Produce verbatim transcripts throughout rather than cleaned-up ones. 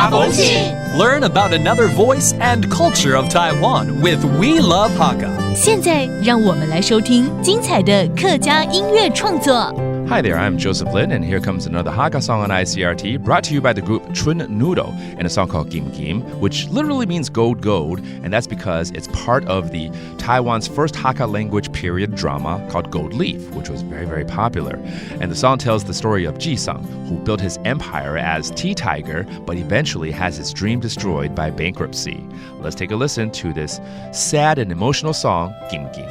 阿公请。 Learn about another voice and culture of Taiwan with We Love Hakka. 现在让我们来收听精彩的客家音乐创作。 Hi there, I'm Joseph Lin, and here comes another Hakka song on I C R T, brought to you by the group Chun Noodle, and a song called Gim Gim, which literally means gold gold, and that's because it's part of the Taiwan's first Hakka language period drama called Gold Leaf, which was very, very popular. And the song tells the story of Ji Sang, who built his empire as Tea Tiger, but eventually has his dream destroyed by bankruptcy. Let's take a listen to this sad and emotional song, Gim Gim.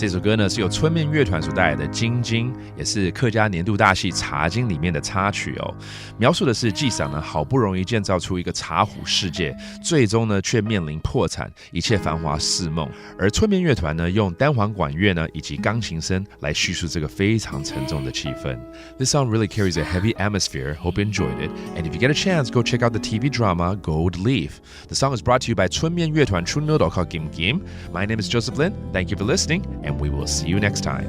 这首歌呢，是由春面乐团所带来的《金金》，也是客家年度大戏《茶金》里面的插曲哦。描述的是纪赏呢，好不容易建造出一个茶壶世界，最终呢，却面临破产，一切繁华似梦。而春面乐团呢，用单簧管乐呢，以及钢琴声来叙述这个非常沉重的气氛。This song really carries a heavy atmosphere. Hope you enjoyed it. And if you get a chance, go check out the T V drama Gold Leaf. The song is brought to you by 春面乐团 Chun Noodle called Gim Gim. My name is Joseph Lin. Thank you for listening, and we will see you next time.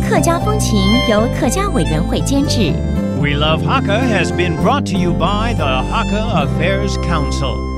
客家风情由客家委员会监制。 We Love Hakka has been brought to you by the Hakka Affairs Council.